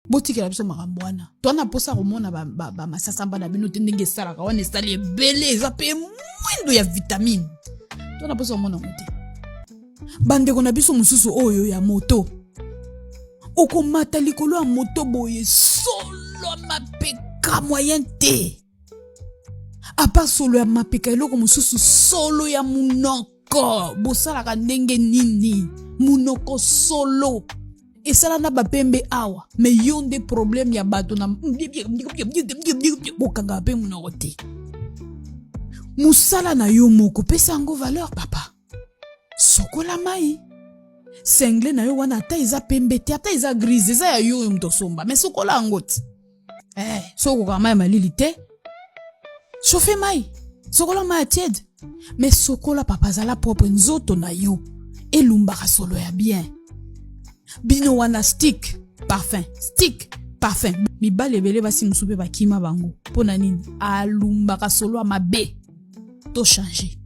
Botikela biso makambo wana. Toa na mposa komona bamasasamba ba na bino te ndenge esalaka wana, esali ebele, eza mpe mwindo ya vitamine. Toa na mposa komona yango te. Bandeko na biso mosusu oyo ya moto, okomata likolo ya moto boye, solo mapeka moyen te. Apa solo ya mapeka, eloko mosusu solo ya monoko. Bosalaka ndenge nini? Monoko solo esala na bapembe awa, me yo nde problème ya bato na bokangaka mpe monoko te. Mosala na yo moko, pesa yango valeur, papa. Sokola mai sengle na yo wana, ata eza pembe te, ata eza grise, eza ya yo oyo moto osomba, me sokola yango ti. Soki okokaka mai ya malili te, chauffe mai, sokola mai ya tiède, me sokola, papa. Azala propre, nzoto na yo elumbaka solo ya bien. Bino wana stick parfum, stick parfum. Mibali ebele, basi mosusu mpe bakima bango. Mpo na nini? Alumbaka solo ya mabe. To change.